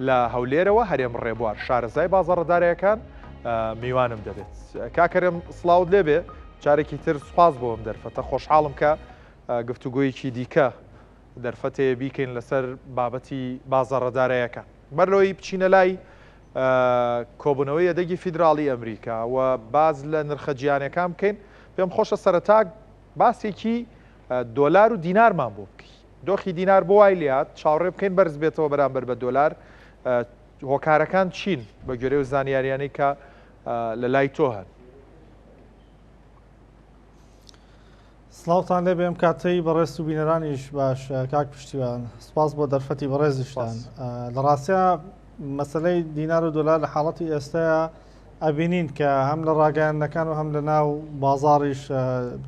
لە هەولێرەوە هەرێم ڕێبوار شارەزای بازاڕە دارایەکان میوانم دەبێت. کاک هەرێم سڵاوت لێبێ جارێکی تر سوپاس بۆ ئەم دەرفەتە خۆشحاڵم کە گفتوگۆیەکی دیکە دەرفەتەیە بیکەین لەسەر بابەتی بازاڕە دارایەکان. بەر لەوەی بچینە لای کۆبوونەوەی یەدەگی فیدراڵی ئەمریکا و باز لە نرخە جیهانیەکان بکەین پێم خۆشە سەرەتا باسێکی دۆلار و دینارمان بۆ بکەی. دۆخی دینار بۆ وای لێهات چاوەڕێ بکەین بەرز بێتەوە بەرامبەر بە دۆلار، هۆکارەکان چین بە گوێرەی ئەو زانیاریانەی کە لە لای تۆ هەن؟ سڵاوتان لێبێ ئەم کاتەی بەڕێز و بینەرانیش باش کاک پشتیوان سپاس بۆ دەرفەتی بەڕێزیشتان لە ڕاستیا مەسلەی دینار و دۆلار لە حاڵەتی ئێستایا ئەبینین کە هەم لە ڕاگەیاندنەکان و هەم لە ناو بازاڕیش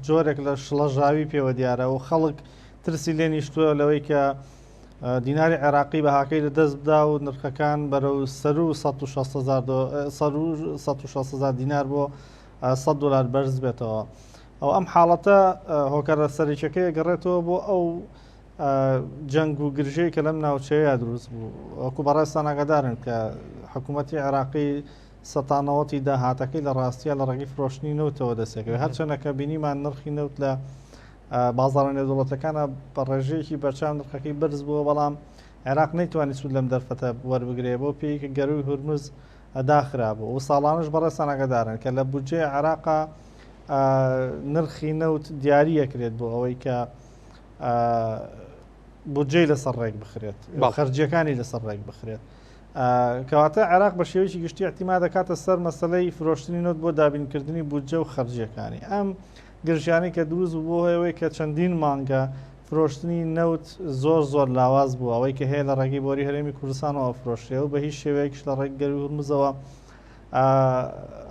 جۆرێک لە شڵەژاوی پێوە دیارە و خەڵک ترسی لێ نیشتووە لەوەی کە دیناری عێراقی بەهاکەی لە دەست بدا و نرخەکان بەرەو سەروو 160 هزار دینار بۆ 100 دلار بەرز بێتەوە. ئەو ئەم حاڵەتە هۆکارە سەرەکیەکەی گەڕێتەوە بۆ ئەو جەنگ و گرژەی کە لەم ناوچەیە دروست بوو وەکو بەڕێزتان ئاگادارن کە حکوومەتی عێراقی سەتانەوەتی داهاتەکەی لە ڕاستیە لە ڕێگەی فرۆشتنی نەوتەوە دەستێکەوە هەرچەنە کە بینیمان نرخی نەوت لە بازاڕە نێودەوڵەتەکانە بە ڕێژەیەکی بەرچاو نرخەکەی بەرز بووە بەڵام عێراق نەیتوانی سوود لەم دەرفەتە وەربگرێ بۆ پێی کە گەروی هورمز داخرابوو و ساڵانش بەڕێزتان ئاگادارن کە لە بودجەی عێراقا نرخی نەوت دیاریەکرێت بۆ ئەوەی کە بودجەی لەسەر ڕێک بخرێت خەرجیەکانی لەسەر ڕێک بخرێت کەواتە عێراق بە شێوەیەکی گشتی اعتیما دەکاتە سەر مەسلەی فرۆشتنی نەوت بۆ دابینکردنی بودجە و خەرجیەکانی ئەم گرژیانەی کە دروست بوو بۆ ئەوەی کە چەندین مانگە فرۆشتنی نەوت زۆر زۆر لاواز بوو ئەوەی کە هەیە لە ڕێگەی بۆری هەرێمی کوردستانەوە فرۆشرێ و بە هیچ شێوەیەکیش لە ڕێگەی گەرووی هورمزەوە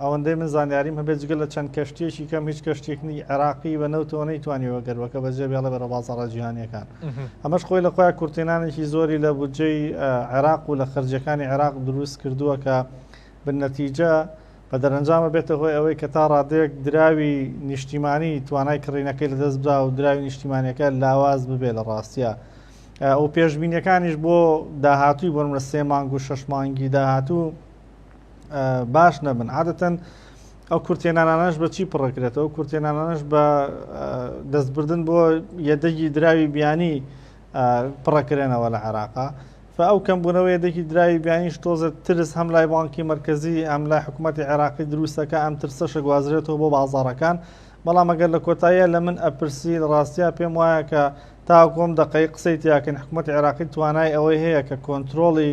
ئەوەندەی من زانیاریم هەبێت جگە لە چەند کەشتیەکی کەم هیچ کەشتێکنی عێراقی بە نەوتەوە نەیتوانیوە گەروەکە بەجێ بێڵێ بەرە بازاڕە جیهانیەکان ئەمەش خۆی لە خۆیان کورتێنانێکی زۆری لە بودجەی عێراق و لە خەرجەکانی عێراق دروست کردووە کە بنەتیجە بە دەرەنجام ئەبێتە هۆی ئەوەی کە تا ڕادەیەک دراوی نیشتیمانی توانای کڕینەکەی لەدەست بدا و دراوی نیشتیمانیەکە لاواز ببێ لە ڕاستیا ئەو پێشبینیەکانیش بۆ داهاتووی بۆ نمونە سێ مانگ و شەش مانگی داهاتوو باش نەبن عادەتەن ئەو کورتێنانانەش بە چی پڕکرێتەوە کورتێنانانەش بە دەستبردن بۆ یەدەگی دراوی بیانی پڕەکرێنەوە لە عێراقا فە ئەو کەمبوونەوەی یەدەکی دراوی بیانیش تۆزێ ترس هەم لای بانکی مەرکەزی هەم لای حکوومەتی عێراقی دروستەکە ئەم ترسەشە گوازرێتەوە بۆ بازاڕەکان بەڵام ئەگەر لە کۆتاییە لە من ئەپرسی لە ڕاستیا پێم وایە کە تاکو ئەم دەقەی قسەی تیاکەین حکوومەتی عێراقی توانای ئەوەی هەیە کە کۆنترۆڵی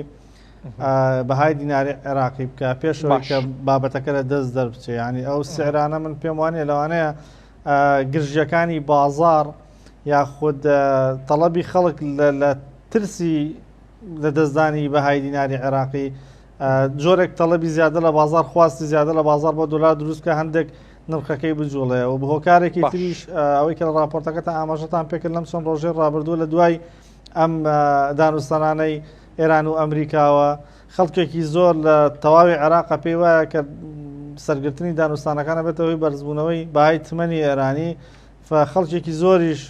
بەهای دیناری عێراقی بکە پێشەوەی کە بابەتەکە لە دەست دەربچێ ینی ئەو سعرانە من پێم وانە لەوانەیە گرژیەکانی بازار یاخود تەڵەبی خەڵک لە ترسی لە دەستدانی بەهای دیناری عێراقی جۆرێک تەڵەبی زیادە لە بازار خواستی زیادە لە بازار بۆ دۆلار دروست کە هەندێک نرخەکەی بجوڵێ و بە هۆکارێکی تریش ئەوەی کە لە راپۆرتەکەتان ئاماژەتان پێکرد لەم چەند ڕۆژەی ڕابردوو لە دوای ئەم دانوستانانەی ئێران و ئەمریکاوە خەڵکێکی زۆر لە تەواوی عێراق پێی وایە کە سەرگرتنی دانوستانەکان بێتە هۆی بەرزبوونەوەی بەهای تمەنی ئێرانی خەڵکێکی زۆریش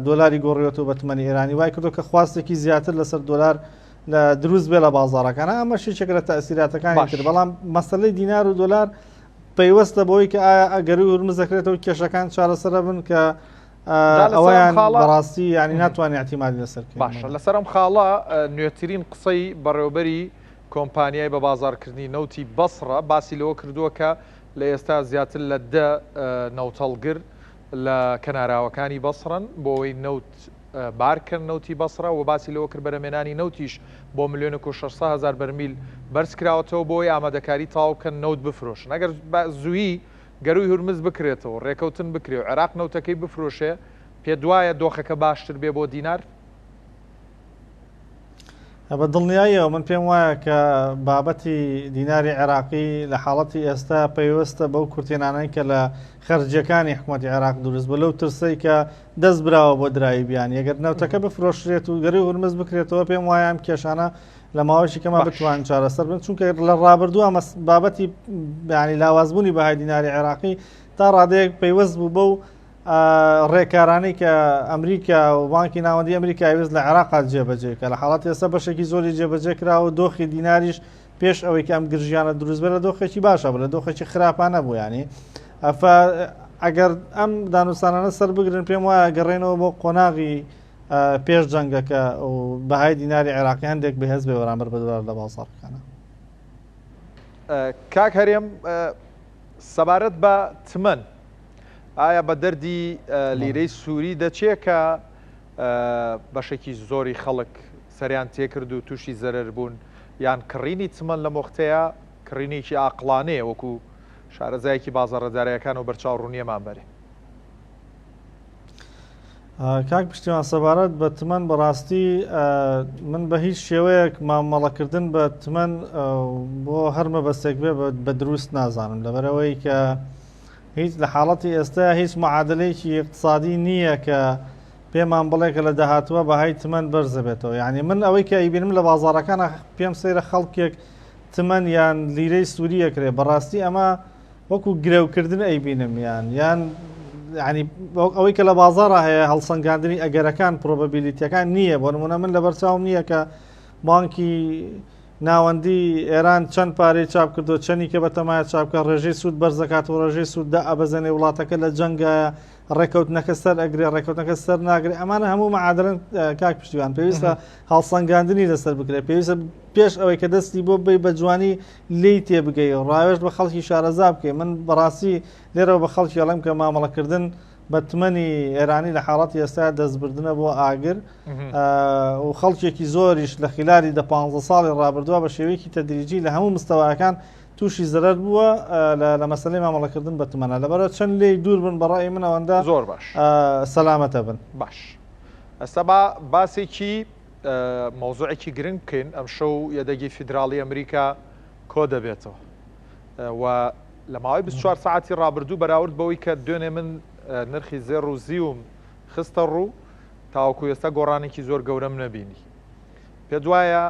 دۆلاری گۆڕیوەتەوە بە تمەنی ئێرانی وای کردو کە خواستێکی زیاتر لەسەر دۆلار لە دروست بێ لە بازارەکانە ئەمە شێکێک لە تەسیراتەکانی تر بەڵام مەسلەی دینار و دۆلار پەیوەستە بۆی کە ئایا ئەگەری هورمز دەکرێتەوە کێشەکان چارەسەرە بن کە ئەوەیان بەڕاستی ینی ناتوانێت احتیمالی لەسەر باشە لەسەر ئەم خاڵە نوێترین قسەی بەڕێوبەری کۆمپانیای بە بازارکردنی نەوتی بەسڕە باسی لەوە کردووە کە لە ئێستا زیاتر لە دە نەوتهەڵگر لە کەناراوەکانی بەسڕەن بۆ ئەوەی نەوت بارکەن نەوتی بەسڕە و باسی لەوە کرد بەرهەمێنانی نەوتیش بۆ ملیۆنێک و 600 هەزار بەرمیل بەرزکراوەتەوە بۆ ئەوەی ئامادەکاری تەواو بکەن نەوت بفرۆشن ئەگەر بە زوویی گەرووی هورمز بکرێتەوە رێکەوتن بکرێ و عێراق نەوتەکەی بفرۆشێ پێتوایە دۆخەکە باشتر بێ بۆ دینار؟ بە دڵنیاییەوە من پێم وایە کە بابەتی دیناری عێراقی لە حاڵەتی ئێستا پەیوەستە بەو کورتێنانەی کە لە خەرجیەکانی حکوومەتی عێراق دروست بوو لەو ترسەی کە دەست براوە بۆ دراوی بیانی ئەگەر نەوتەکە بفرۆشرێت و گەرووی هورمز بکرێتەوە پێم وایە ئەم کێشانە لە ماوەیەکی کەمە بتوان چارەسەر بن چونکە لە ڕابردووە بابەتی ینی لاوازبوونی بەهای دیناری عێراقی تا ڕادەیەک پەیوەست بوو بەو ڕێکارانەی کە ئەمریکا و بانکی ناوەندی ئەمریکا ویست لە عێراقا جێبەجێ کە لە حاڵەتی ئێستا بەشێکی زۆری جێبەجێ کراوە و دۆخی دیناریش پێش ئەوەی کە ئەم گرژیانە دروست بێت لە دۆخێکی باشە بوو لە دۆخێکی خراپانە بوو ینی ئەفا ئەگەر ئەم دانوستانانە سەر بگرن پێم وایە گەڕێنەوە بۆ قۆناغی پێش جەنگەکە و بەهای دیناری عێراقی هەندێک بەهێز بێ بەرامبەر بە دۆلار لە بازاڕەکانە. کاک هەرێم سەبارەت بە تمەن ئایا بە دەردی لیرەی سووری دەچێ کە بەشێکی زۆری خەڵک سەریان تێکرد و تووشی زەرەر بوون یان کڕینی تمەن لەم وەختەیە کڕینێکی ئاقڵانەیە وەکو شارەزایەکی بازاڕە دارایەکان و بەرچاوڕوونیەمان بەرێ؟ کاک پشتیوان سەبارەت بە تمەن بەڕاستی من بە هیچ شێوەیەک مامەڵەکردن بە تمەن بۆ هەر مەبەستێک بێ بە دروست نازانم لەبەرەوەی کە هیچ لە حاڵەتی ئێستا هیچ معادلەیەکی اقتصادی نییە کە پێمان بڵێ کە لە داهاتووە بەهای تمەن بەرزەبێتەوە یعنی من ئەوەی کە ئەیبینم لە بازاڕەکان پێم سەیرە خەڵکێک تمەن یان لیرەی سووریە کرێ بەڕاستی ئەمە وەکو گرەوکردن ئەیبینم یان یان ینی ئەوەی کە لە بازاڕا هەیە هەڵسەنگاندنی ئەگەرەکان probability ەکان نییە بۆ نمونە من لەبەرچاوم نییە کە بانکی ناوەندی ئێران چەند پارەی چاپ کردو چەنی کە بەتەمایە چاپکە ڕێژەی سوود بەرزەکات و ڕێژەی سووددا ئەبەزێنێ وڵاتەکە لە جەنگایە ڕێکەوتنەکە سەر ئەگرێ ڕێکەوتنەکە سەر ناگرێ ئەمانە هەموو معادلن کاک پشتیوان پێویستە هەڵسەنگاندنی لەسەر بکرێت پێویستە پێش ئەوەی کە دەستی بۆ بی بە جوانی لێی تێبگەی و ڕاوێژ بە خەڵکی شارەزا بکەی من بەڕاستی لێرەوە بە خەڵکی ئەڵێم کە مامەڵەکردن بە تمەنی ئێرانی لە حاڵەتی ئێستا دەستبردنە بۆ ئاگر و خەڵکێکی زۆریش لە خلاری دە پ ساڵی ڕابردووە بە شێوەیەکی تەدریجی لە هەموو مستەواکان تووشی زەرەر بووە لە مەسلەی مامەڵەکردن بە تمەنە لەبەرە چەند لێی دوور بن بەڕای من ئەوەندە زۆر باش سەلامەتە بن باش ئەستا با باسێکی مەوزوعێکی گرنگ بکەین، ئەمشەو یەدەگی فیدراڵی ئەمریکا کۆدەبێتەوە و لە ماوەی 24 سەعاتی ڕابردوو بەراورد بەوەی کە دوێنێ من نرخی زێڕ و زیوم خستە ڕوو تاوەکو ئێستا گۆڕانێکی زۆر گەورەم نەبینی. پێت وایە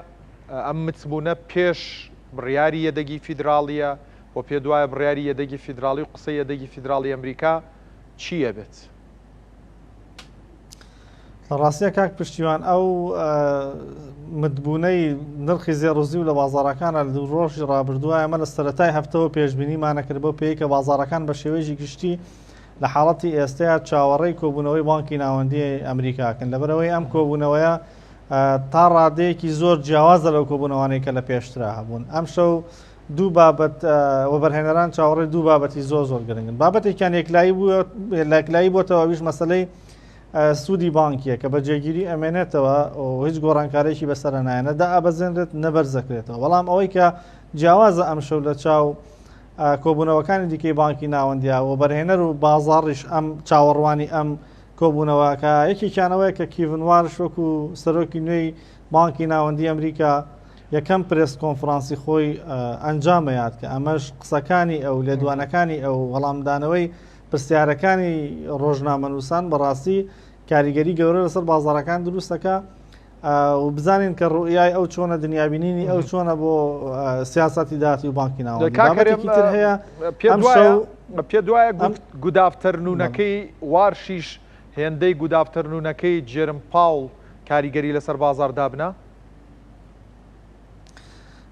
ئەم متبوونە پێش بڕیاری یەدەگی فیدراڵیە و پێت وایە بڕیاری یەدەگی فیدراڵی و قسەی یەدەگی فیدراڵی ئەمریکا چی ئەبێت؟ لە ڕاستیا کاک پشتیوان ئەو متبوونەی نرخی زێڕ و زیو لە بازاڕەکانە لە دوو ڕۆژی ڕابردووە ئێمە لە سەرەتای هەفتەوە پێشبینیمانە کرد بۆ پێی کە بازاڕەکان بە شێوەیەکی گشتی لە حاڵەتی ئێستەیە چاوەڕێی کۆبوونەوەی بانکی ناوەندی ئەمریکاکەن لەبەرەوەی ئەم کۆبوونەوەیە تا ڕادەیەکی زۆر جیاوازە لەو کۆبوونەوانەی کە لە پێشترا هەبوون ئەم شەو دوو بابەت وەبەرهێنەران چاوەڕێی دوو بابەتی زۆر زۆر گرنگن بابەتێکیان یەکلایی بووە لەکلایی بۆتەوە ئەویش مەسلەی سوودی بانکیە کە بە جێگیری ئەمێنێتەوە و هیچ گۆڕانکارێکی بەسەر نایە نە دائەبەزێنرێت نە بەرزەکرێتەوە بەڵام ئەوەی کە جیاوازە ئەمشەو لە چاو کۆبوونەوەکانی دیکەی بانکی ناوەندیا و بەرهێنەر و بازاڕیش ئەم چاوەڕوانی ئەم کۆبوونەوەکە یەکێکیانەوەیە کە کیڤن وارش وەکو سەرۆکی نوێی بانکی ناوەندی ئەمریکا یەکەم press conference ی خۆی ئەنجامەیات کە ئەمەش قسەکانی ئەو لێدوانەکانی ئەو وەڵامدانەوەی پرسیارەکانی ڕۆژنامەنووسان بەڕاستی کاریگەری گەورە لەسەر بازارەکان دروستەکە و بزانین کە ڕوئیای ئەو چۆنە دنیابینینی ئەو چۆنە بۆ سیاستی داهاتی و بانکی ناوەندی بابەتێکی تر هەیە پێ دوایە good afternoon ەکەی وارشیش هێندەی good afternoon ەکەی جێرم پاوڵ کاریگەری لەسەر بازار دابنا؟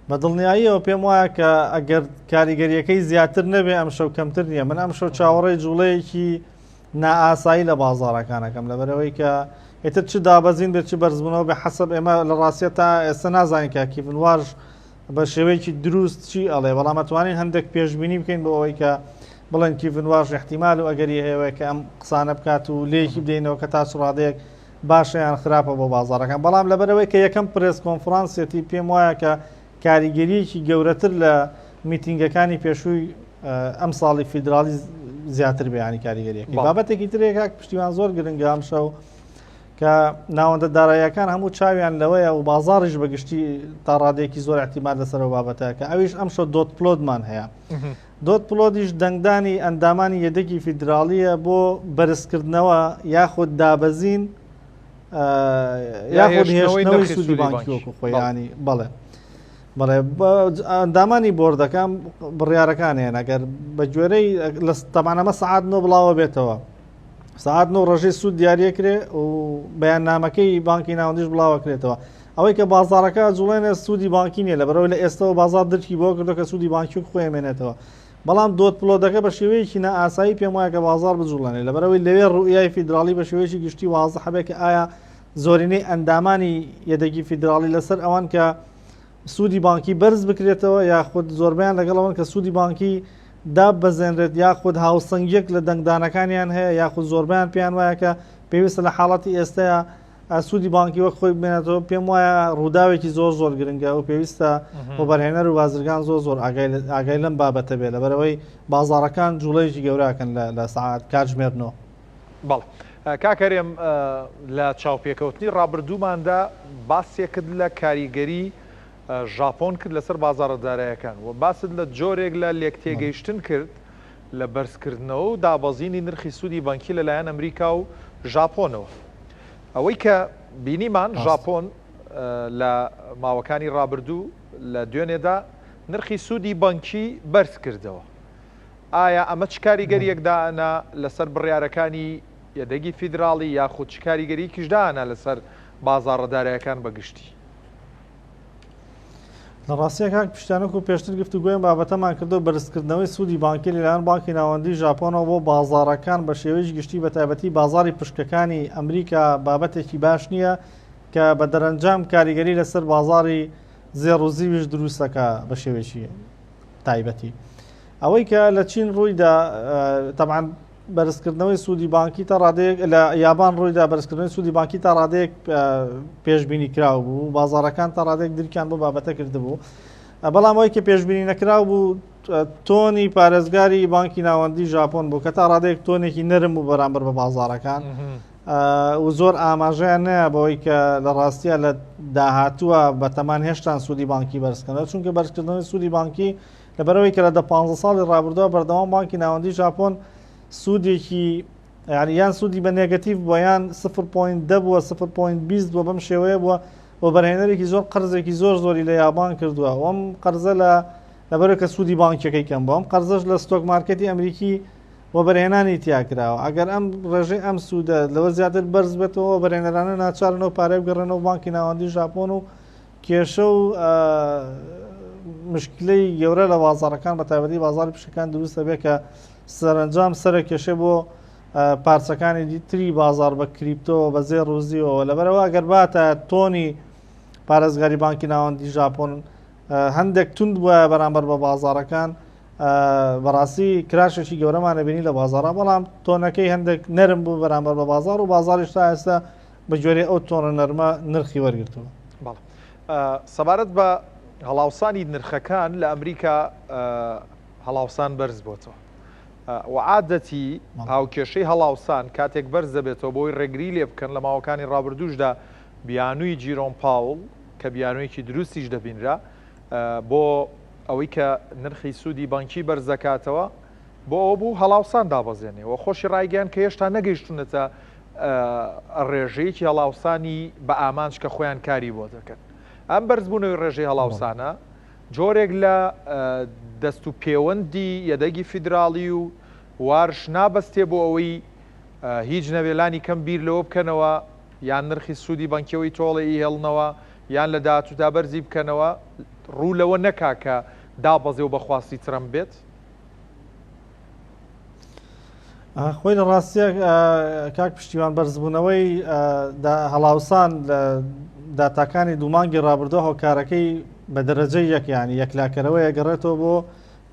بە دڵنیاییەوە پێم وایە کە ئەگەر کاریگەریەکەی زیاتر نەبێ ئەم شەو کەمتر نییە من ئەم شەو چاوەڕێی جوڵەیەکی نائاسایی لە بازارەکانەکەم لەبەرەوەی کە ئیتر چ دابەزین بێت چ بەرزبوونەوە بێ حەسەب ئێمە لە ڕاستیە تا ئێستا نازانین کە کیڤن وارش بە شێوەیەکی دروست چی ئەڵێ بەڵام ئەتوانین هەندێک پێشبینی بکەین بۆ ئەوەی کە بڵێن کیڤن وارش احتیمال و ئەگەری هەیە کە ئەم قسانە بکات و لێکی بدەینەوە کە تا چ ڕادەیەک باشە یان خراپە بۆ بازاڕەکان، بەڵام لەبەرئەوەی کە یەکەم press conference ێتی پێم وایە کە کاریگەرییەکی گەورەتر لە میتینگەکانی پێشووی ئەمساڵی فیدراڵی زیاتر بێ ینی کاریگەریەکەی. بابەتێکی ترێک کاک پشتیوان زۆر گرنگە ئەمشەو کە ناوەندە داراییەکان هەموو چاویان لەوەیە و بازاڕیش بەگشتی تا ڕادەیەکی زۆر احتیمال لەسەر ئەو بابەتە کە ئەویش ئەمشەو dot plot مان هەیە. dot plot یش دەنگدانی ئەندامانی یەدەگی فیدراڵییە بۆ بەرزکردنەوە یاخود دابەزین یاخود هێشتنەوەی سوودی بانکی وەکو خۆیانی بەڵێ بەڵێ ئەندامانی بۆردەکان بڕیارەکان هەیە ئەگەر بە گوێرەی لە تەمانەمە سەعات نۆ بڵاوە بێتەوە. سەعات نۆ ڕێژەی سوود دیاریەکرێ و بەیاننامەکەی بانکی ناوەندیش بڵاوەکرێتەوە. ئەوەی کە بازاڕەکە ئەجوڵێنێ سوودی بانکی نییە، لەبەرئەوەی لە ئێستەوە بازاڕ درکی بەوە کردووە کە سوودی بانکی وەک خۆی ئەمێنێتەوە. بەڵام dot plot ەکە بە شێوەیەکی نائاسایی پێم وایە کە بازاڕ بجوڵێنێ، لەبەرئەوەی لەوێ ڕوئیای فیدراڵی بە شێوەیەکی گشتی وازح بێ کە ئایا زۆرینەی ئەندامانی یەدەگی فیدراڵی لەسەر ئەوەن کە سوودی بانکی بەرز بکرێتەوە یاخود زۆربەیان لەگەڵ ئەوەن کە سوودی بانکی داببەزێنرێت یاخود هاوسەنگیەک لە دەنگدانەکانیان هەیە یاخود زۆربەیان پێیان وایە کە پێویستە لە حاڵەتی ئێستەیە سوودی بانکی وەک خۆی بمێنێتەوە. پێم وایە ڕووداوێکی زۆر زۆر گرنگە و پێویستە وەبەرهێنەر و بازرگان زۆر زۆر ئاگای لەم بابەتە بێ لەبەرەوەی بازاڕەکان جوڵەیەکی گەوراکەن لە سەعات کاتژمێر نۆ. بەڵێ کاک هەرێم لە چاوپێکەوتنی ڕابردووماندا باسێکت لە کاریگەری ژاپۆن کرد لەسەر بازاڕە دارایەکان و باست لە جۆرێک لە لێکتێگەیشتن کرد لە بەرزکردنەوە و دابەزینی نرخی سوودی بانکی لەلایەن ئەمریکا و ژاپۆنەوە. ئەوەی کە بینیمان ژاپۆن لە ماوەکانی ڕابردوو لە دوێنێدا نرخی سوودی بانکی بەرز کردەوە. ئایا ئەمە چ کاریگەرییەک دائەنا لەسەر بڕیارەکانی یەدەگی فیدراڵی یاخود چ کاریگەرییەکیش دائەنا لەسەر بازاڕە دارایەکان بە گشتی؟ لە ڕاستیا کاک پشتیان وەکو پێشتر گفتوگۆی ئەم بابەتەمان کردو بەرزکردنەوەی سوودی بانکی لەلایەن بانکی ناوەندی ژاپۆنەوە بۆ بازاڕەکان بە شێوەیەکی گشتی بە تایبەتی بازاڕی پشکەکانی ئەمریکا بابەتێکی باش نییە کە بە دەرەنجام کاریگەری لەسەر بازاڕی زێڕ و زیویش دروستەکە بە شێوەیەکی تایبەتی ئەوەی کە لە چین ڕوویدا تەبعەن بەرزکردنەوەی سوودی بانکی تا ڕادەیەک لە یابان ڕوویدا بەرزکردنەوەی سوودی بانکی تا ڕادەیەک پێشبینی کراو بوو بازارەکان تا ڕادەیەک درکیان بۆ بابەتە کردبوو بەڵام ئەوەی کە پێشبینی نەکراو بوو تۆنی پارێزگاری بانکی ناوەندی ژاپۆن بوو کە تا ڕادەیەک تۆنێکی نەرم بوو بەرامبەر بە بازارەکان و زۆر ئاماژەیان نەیە بەوەی کە لە ڕاستیە لە داهاتووە بەتەمان هێشتان سوودی بانکی بەرزکەنەوە چونکە بەرزکردنەوەی سوودی بانکی لەبەرئەوەی کە لە دە پانزە ساڵی ڕابردووە بەردەوام بانکی ناوەندی ژاپۆن سوودێکی یعنی یان سوودی بە negative بووە یان 0.10 بووە 0.20 بووە بەم شێوەیە بووە وەبەرهێنەرێکی زۆر قەرزێکی زۆر زۆری لە یابان کردووە وەم قەرزە لە لەبەرە کە سوودی بانکیەکەی کەم بووە ئەم قەرزەش لە stock market ی ئەمریکی وەبەرهێنانی تیا کراوە ئەگەر ئەم ڕێژەی ئەم سوودە لەوە زیاتر بەرز بێتەوە وەبەرهێنەرانە ناچارن ئەو پارەیە بگەڕێنەوە بانکی ناوەندی ژاپۆن و کێشە و مشکلەی گەورە لە بازاڕەکان بە تایبەتی بازاڕی پشکەکان دروست دەبێت کە سەرەنجام سەرە کێشە بۆ پارچەکانی تری بازار بە crypto بە زێڕ و زیوەوە لەبەرەوە ئەگەر باتە تۆنی پارێزگاری بانکی ناوەندی ژاپۆن هەندێک توند بووە بەرامبەر بە بازارەکان بەڕاستی crash ێکی گەورەمان نەبینی لە بازارە بەڵام تۆنەکەی هەندێک نەرم بوو بەرامبەر بە بازار و بازاریش تا ئێستا بە گوێرەی ئەو تۆنە نەرمە نرخی وەرگرتووە. بەڵێ. سەبارەت بە هەڵاوسانی نرخەکان لە ئەمریکا هەڵاوسان بەرز بۆتەوە و عادەتی هاوکێشەی هەڵاوسان کاتێک بەرز دەبێتەوە بۆی ڕێگری لێ بکەن لە ماوەکانی ڕابردووشدا بیانووی جیرۆم پاوڵ کە بیانوویەکی دروستیش دەبینرا بۆ ئەوەی کە نرخی سوودی بانکی بەرز دەکاتەوە بۆ ئەوە بوو هەڵاوسان دابەزێنێ و خۆشی ڕایگەیاند کە هێشتا نەگەیشتوونەتە ڕێژەیەکی هەڵاوسانی بە ئامانج کە خۆیان کاری بۆ دەکەن. ئەم بەرزبوونەوەی ڕێژەی هەڵاوسانە جۆرێک لە دەست و پێوەندی یەدەگی فیدراڵی و وارش نابەستێ بۆ ئەوەی هیچ نەبێ لانی کەم بیر لەوە بکەنەوە یان نرخی سوودی بانکیەوەی تۆڵێ ئیهێڵنەوە یان لە داهاتوودا بەرزی بکەنەوە ڕوو لەوە نەکا کە دابەزێ و بە خواستی ترەمپ بێت؟ خۆی لە ڕاستیە کاک پشتیوان بەرزبوونەوەی هەڵاوسان لە داتاکانی دوو مانگی ڕابردووە هۆکارەکەی بە دەرەجەی یەک یانی یەکلاکەرەوەیە گەڕێتەوە بۆ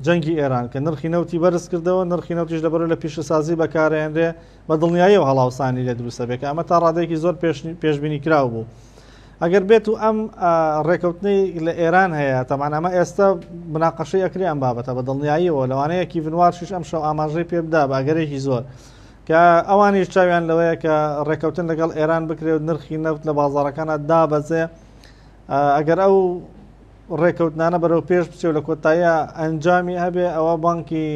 جەنگی ئێران کە نرخی نەوتی بەرز کردەوە نرخی نەوتیش لەبەرو لە پیشەسازی بەکارێنرێ بە دڵنیاییەوە هەڵاوسانی لێ دروستە بێ کە ئەمە تا ڕادەیەکی زۆر پێشبینی کراو بوو. ئەگەر بێت و ئەم ڕێکەوتنەی لە ئێران هەیە تەمان ئەمە ئێستا مناقەشەی ئەکرێ ئەم بابەتە بە دڵنیاییەوە لەوانەیە کیڤن وارشیش ئەم شەو ئاماژەی پێ بدا بە ئەگەرێکی زۆر کە ئەوانیش چاویان لەوەیە کە ڕێکەوتن لەگەڵ ئێران بکرێت نرخی نەوت لە بازارەکانە دابەزێ ئەگەر ئەو ڕێکەوتنانە بەرەو پێش بچێ و لە کۆتاییە ئەنجامی هەبێ ئەوە بانکی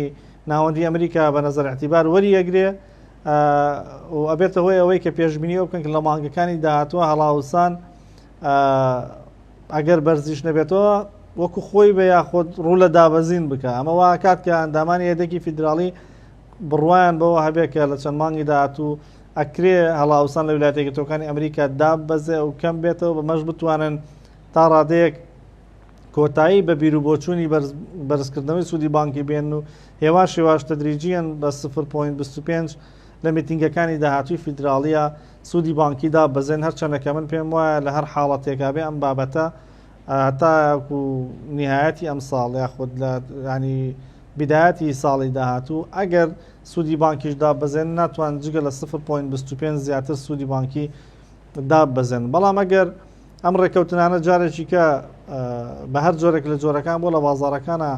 ناوەندی ئەمریکا بە نەزەر اعتیبار وەری ئەگرێ و ئەبێتە هۆی ئەوەی کە پێشبینی ئەو بکەن کە لە مانگەکانی داهاتووە هەڵاوسان ئەگەر بەرزیش نەبێتەوە وەکو خۆی بە یاخود ڕوو لە دابەزین بکە ئەمە واکات کە ئەندامانی یەدەکی فیدراڵی بڕوایان بەوە هەبێ کە لە چەند مانگی داهاتوو ئەکرێ هەڵاوسان لە ویلایەتە یەکگرتووەکانی ئەمریکا داببەزێ و کەم بێتەوە، بەمەش بتوانن تا ڕادەیەک کۆتایی بە بیروبۆچوونی بەرزکردنەوەی سوودی بانکی بێنن و هێواش هێواش تەدریجیەن بە 0.25 لە میتینگەکانی داهاتووی فیدراڵیە سوودی بانکی داببەزێن هەرچەندە کە من پێم وایە لە هەر حاڵەتێکا بێ ئەم بابەتە هەتاکو نیهایەتی ئەمساڵ یاخود لە ینی بیدایەتی ساڵی داهاتوو ئەگەر سوودی بانکیش داببەزێن ناتوان جگە لە 0.25 زیاتر سوودی بانکی داببەزێن بەڵام ئەگەر ئەم ڕێککەوتنانە جارێکی کە بە هەر جۆرێک لە جۆرەکان بۆ لە بازارەکانە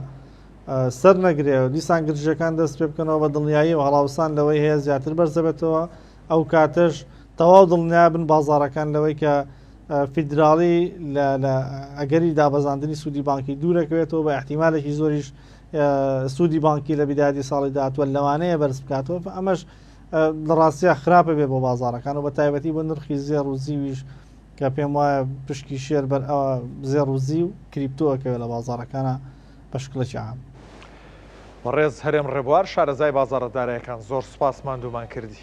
سەر نەگرێ و دیسان گرژەکان دەست پێ بکەنەوە بە دڵنیایی و هەڵاوسان لەوەی هەیە زیاتر بەرزەبێتەوە ئەو کاتەش تەواو دڵنیابن بازارەکان لەوەی کە فیدراڵی لە ئەگەری دابەزاندنی سوودی بانکی دوورەکەوێتەوە بە احتیمالێکی زۆریش سوودی بانکی لە بیدادی ساڵی داهاتوە لەوانەیە بەرز بکاتەوە ئەمەش لە ڕاستیا خراپە بێ بۆ بازارەکان و بە تایبەتی بۆ نرخی زێڕ و زیویش کە پێم وایە پشکی شێر بەر ئەوە زێڕ و زیو کریپتۆ ئەکەوێت لە بازارەکانە بە شکڵێکی عام. بەڕێز هەرێم ڕێبوار شارەزای بازاڕە دارایەکان زۆر سوپاس ماندوومان کردی.